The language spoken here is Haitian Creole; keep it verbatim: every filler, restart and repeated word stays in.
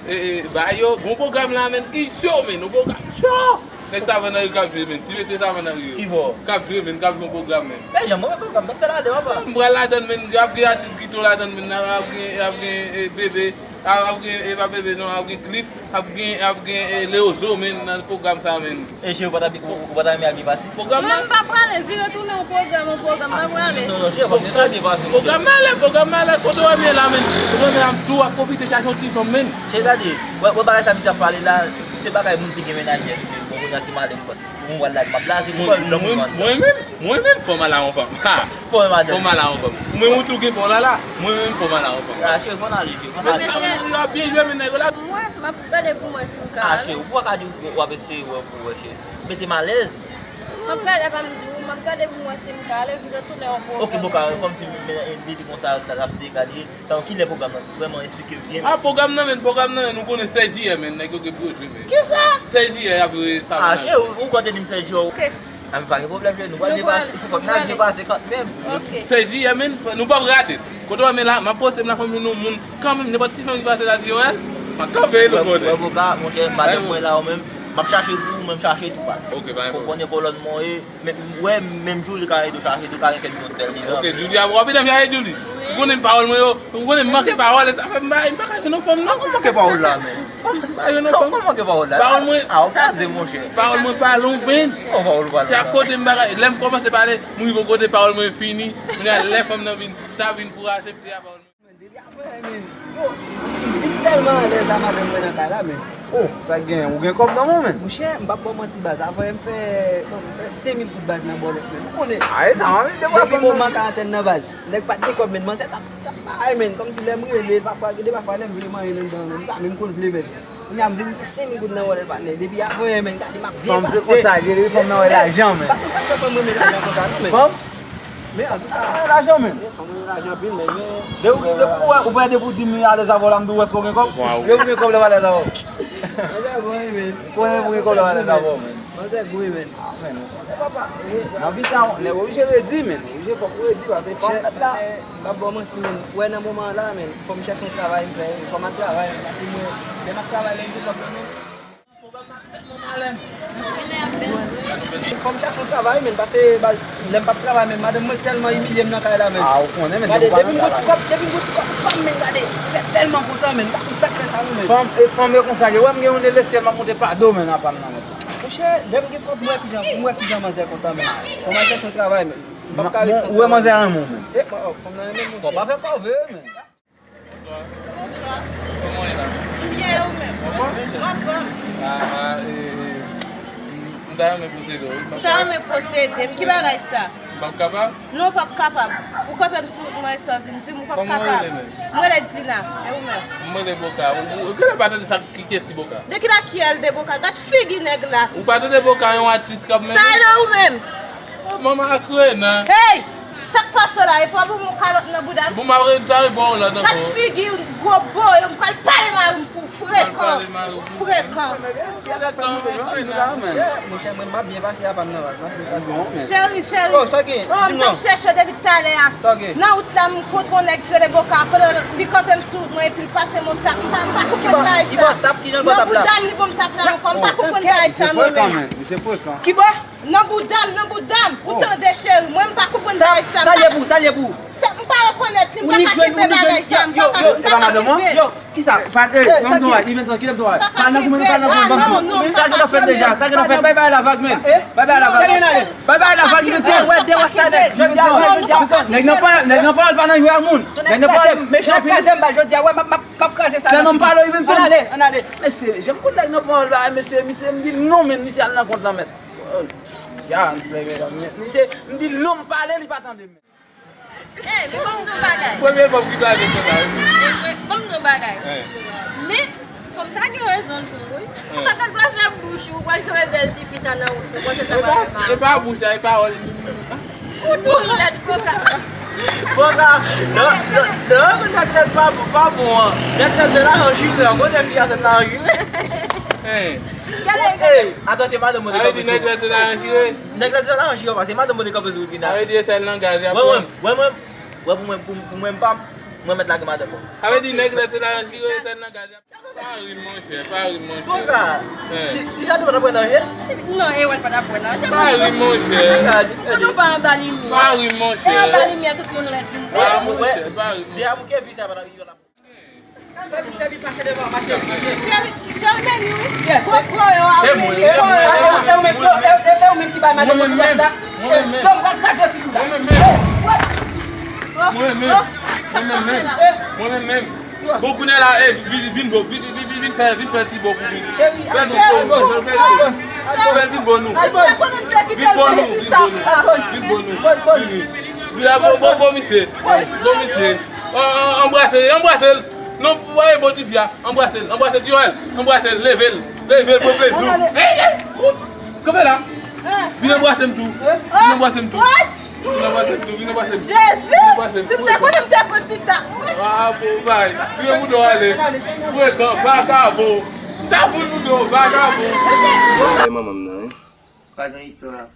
E, e, ba yo, gon pwogram la, menn, ki cho, menn, yon pwogram cho. Nèg Savann Anri k ap jwe, menn, ti mesye Savann Anri yo. Ki bò? K ap jwe, menn, k ap jwe yon pwogram, menn. Fè jan, mwen, pwogram, t ap fè la, de, papa. M pral ladann, menn, y ap gen atis Guito ladann, menn, y ap gen, y ap gen, e, Bebe, y ap gen, e, pa Bebe, non, y ap gen Cliff, y ap gen, y ap gen, e, Leozo, menn, nan pwogram sa, menn. E cheri, ou pa t ap, ou, ou pa t ap renmen al byen pase? Pwogram nan? Mwen, m pa prale, vire tounen yon pwogram, yon pwogram, m pa prale. Non, non, cheri, fòk nou ta byen pase. Pwogram malè, pwogram malè, kote w ye la, menn? Kote w ye la, m tou ap pwofite chache yon ti fanm, menn. Cheri, gade, wè, wè bagay sa misye ap pale la, se bagay moun ki gen mennaj, bon, kounye a se malè m pran. Mwen, mwen, mwen, mwen menm, mwen menm, fò m al a yon fanm. Ha! Fò m al a yon fanm. Mwen, ou tou gen fanm la la. Mwen menm, fò m al a yon fanm. Ah, cheri, fò n ale, cheri, fò n ale. Mesye, yo ap byen jwe, men nèg yo la. Mwen, m ap gade pou mwen si m ka ale. Ah, cheri, ou pa ka di w ap eseye wè pou wè, cheri. Mete m alèz. M ap gade, apa m di w, m ap gade pou mwen si m ka ale, vire tounen yon pwogram. Ok, bon, kare, kòmsi m, m, m, m, konsa, sa, sa, se gade. Tankou kilè pwogram nan? Vrèman, eksplike m byen. Ah, pwogram nan, menn, pwogram nan, menn, ou konnen sèz jiyè, menn, nèg yo gen pou yo jwe, menn. Kisa? Sèz jiyè, y ap jwe sa. Ah, cheri, ou, ou konte di m sèz jiyè. Ok. Ah, men pa gen pwoblèm, cheri, nou pral depase. Fòk n al depase kanmenm. Ok. Sèz jiyè, menn, nou p ap rate. Kote w wè, men la, m ap poste m la, fò m jwenn yon moun kanmenm, nenpòt ki fanm ki pase la, di yo, wè, m ap kanpe l, ou konnen. Wè, wè, monchè, madanm mwen la, ou menm, m ap chache pou ou, men m chache tou, pa. Ok, pa gen pwoblèm. Ou konnen kòlòn mwen ye. Men, wè, menm Julie ka ede w chache tou, ka gen kèk lòt bèl li nan. Ok, Julie, a, w ap ede m chache Julie. Ou konnen pawòl mwen yo, ou konnen m manke pawòl, e sa fè m pa, m pa ka jwenn yon fanm, non. Ou manke pawòl la, men. M pa jwenn yon fanm. Ou manke pawòl la. Pawòl mwen. Ah, ou kraze, monchè. Pawòl mwen pa long, men. Oh, pawòl pa long. Chak kote m pa ka, lè m kòmanse pale, m rive yon kote pawòl mwen fini. Kounye a, lè fanm nan vin, sa vin pou asepte a pawòl mwen. Depi avanyè, men. Yo, m vin tèlman alèz a madanm mwen nan kay la, men. Oh, sa k genyen? Ou gen kòb nan men w, men? Monchè, m p ap ba w manti, baz. Avanyè m fè, bon, m fè senk mil goud, baz, nan bòlèt, men. Ou konnen. Ah, e sa, mwen, depi moman karantèn nan, baz. Nèg pa t gen kòb, men. Manzè t ap, t ap bay, men. Kòmsi lè m rele, pafwa, gen de pafwa, lè m vle manyen l anndan, men, li pa menm konn vle, men. Kounye a, m vin fè senk mil goud nan bòlèt, patnè. Depi avanyè, men, gade, m ap byen pase. Fanm, se konsa l ye, wi, fanm nan wè lajan, men. Pa konsa, fanm renmen lajan konsa, non, men. Fanm? Men antouka, ah, lajan menm. Fanm renmen lajan anpil, men, men. Depi ou, depi ou wè, ou pran depi ou di m alèz avè w la, m di w èske w gen kòb? Depi ou gen kòb, lè m alèz avè w. Manzè gou wi, men. Konnen pou gen kòb, lè m alèz avè w, men. Manzè gou wi, men. Ah, men, ou konnen, papa. Nan vi sa, nèg oblije redi, men. Oblije, fòk ou redi, paske fanm nèt la. M p ap ba w manti, men. Ou wè, nan moman an la, men, fò m chèche yon travay m fè, fò m al travay, men, paske mwen, lè m ap travay, lè m gen kòb nan men m. Fò m chache yon travay, men, paske, baz, lè m p ap travay, men, madanm mwen tèlman imilye m nan kay la, men. Ah, ou konnen, men, gade, depi m gon ti kòb, depi m gon ti kòb pa m, men, gade, se tèlman kontan, men, m pa konn sa k fè sa, non, men. Fanm, e fanm e konsa, yo wè m gen yon lesyèl, m ap monte pa do, men, apa m nan, men. Monchè, lè m gen kòb, m wè kijan, m wè kijan manzè kontan, men. Fò m al chèche yon travay, men. M p ap ka ret san travay. Ou wè manzè renmen w, men. E, oh, fanm nan renmen m, monchè. Fò w pa fè kòve, men. Bonswa. Kòman w ye la? M byen, e ou menm? Anfòm? M anfòm. Ah, ah, e, e, m, m ta renmen posede w, wi. M ta renmen posede m. Ki bagay sa? M p ap kapab? Non, w p ap kapab. Ou kanpe m sou wout mwen, sa w vin di m, ou p ap kapab. Kòman w rele, menm? Mwen rele Dina. E ou menm? Mwen rele Boka. Ou, ou, ou genlè pa tande sa ki, kiyès ki Boka? De ki la kiyèl de Boka? Gad figi nèg la. Ou pa tande Boka yon atis kanmenm? Sa rele ou menm? Manman ak Renan. Hey! Sa k pase w la? E pa pou mwen kalòt nan bouda m? Bon, m ap rele sa, e bon, la, nan. Gad figi gwo bo yo, m pral pale mari m pou frekan. Frekan. Monchè, mwen m ap byen pase apa m nan baz. M ap byen pase. Cheri, cheri. Oh, sa gen? Oh, m t ap chèche w depi talè a. Sa gen? Nan wout la, m kontre yon nèg ki rele Boka. Kote li kanpe m sou wout mwen, epi l pase m yon tap. M pa, m pa konprann bagay sa. Ki bò tap? Ki jan l ba w tap la? Nan bouda m li ban m tap la ankò. M pa konprann bagay sa, mwen menm. Li frekan, menm. Li frekan. Ki bò? Nan bouda m, nan bouda m. Ou tande, cheri? Mwen, m pa konprann bagay sa. Sa l ye pou ou? Sa l ye pou ou? Sa, m pa rekonèt li, m pa ka kenbe bagay sa, m pa ka, m pa ka kenbe. Yo, kisa? Pa, e, non, non, Ivenson, kite m, non. Pa nan goumen, pa nan goumen, ban m tou. Sa gentan fèt deja, sa gentan fèt, bay bay la vag, men. Bay bay la vag. Bay bay la vag, Ivenson. Wè, dewa sa nèg, jodi a, wè, jodi a. Nèg nan pa, nèg nan pa, pa nan jwe ak moun. Nèg nan pa, mechan anpil. Kraze m, bay jodi a, wè, m ap, m ap, m ap kraze sa. Sèlman m pale, Ivenson. Ann ale, ann ale. Mesye, jan m konn nèg nan pa, bay, mesye, misye, m di l non, men misye al nan kont lan, mèt. Ya, misye, mesye, m di l non, m pale, li pa tande, men. Ey, men ban m di w bagay. Premye fanm ki blaze konsa, wi. Men, men, ban m di w bagay. Hein. Men, fanm sa gen rezon l tou, wi. Hein. Apa gad gras la bouch ou, w pral kenbe bèl ti fi sa nan wout ou, panse sa pa fè mal. E pa, e pa bouch la, e pawòl li menm. Ou tou lèd, Boka. Boka, non, non, non, nèg lèd pa bon, pa bon, an. Nèg lèd se lajan jire, an. Kote fi a sot lajan jire? Hein. Gade, gade. Ey, atann, se madanm mwen te kanpe sou. Sa vle di nèg lèd se lajan jire? Nèg lèd se lajan jire, pa, se madanm mwen te kanpe sou wout Gina. Sa vle di e sèl langaj y ap pran. Wè, wè, wè, wè, pou mwen, pou, pou mwen, m pa, Mwen mèt lage madanm mwen. Sa vle di nèg la te la rann vire tèt nan gaz. Pa ri, monchè, pa ri, monchè. Konsa, ti, ti Jade pa t ap wè nan je l? Non, e wè l pa t ap wè nan je l. Pa ri, monchè. Gade, gade. Kote w pa anba limyè? Pa ri, monchè. E anba limyè tout moun lèd vin. Pa ri, monchè, pa ri, monchè. Deja bouke vi sa pa t ap rive la. Cheri, cheri, men nou. Gwo, gwo yo a. E mwen, e mwen, e mwen, e mwen, e mwen menm, mwen menm menm, mwen menm menm, mwen menm menm, mwen menm menm, mwen menm menm. Bon, kounye a la, e, vin, vin bon, vin, vin, vin, vin fè, vin fè ti bon pou vin. Fè bon, bon, bon, fè bon. Fè vin bon nou. Vin bon nou, vin bon nou. Vin bon nou. Vin, vin. Vin la, bon, bon, bon, misye. Bon, misye. An, an, anbrase l, anbrase l. Non, voye bon ti fi a. Anbrase l, anbrase l, ti wè l. Anbrase l, leve l. Leve l, pran plezi w. Ey, ey, kout. Kanpe la. Vin anbrase m tou. Vin anbrase m tou. Vin anbrase m tou, vin anbrase m. Jezi! Si m te konnen, m te pran ti ta. Ah, bon, bay. Vin pou do ale. Frekan, vakabon. M ta fout pou do, vakabon. Ay, manman m nan, wi. Pa gen istwa.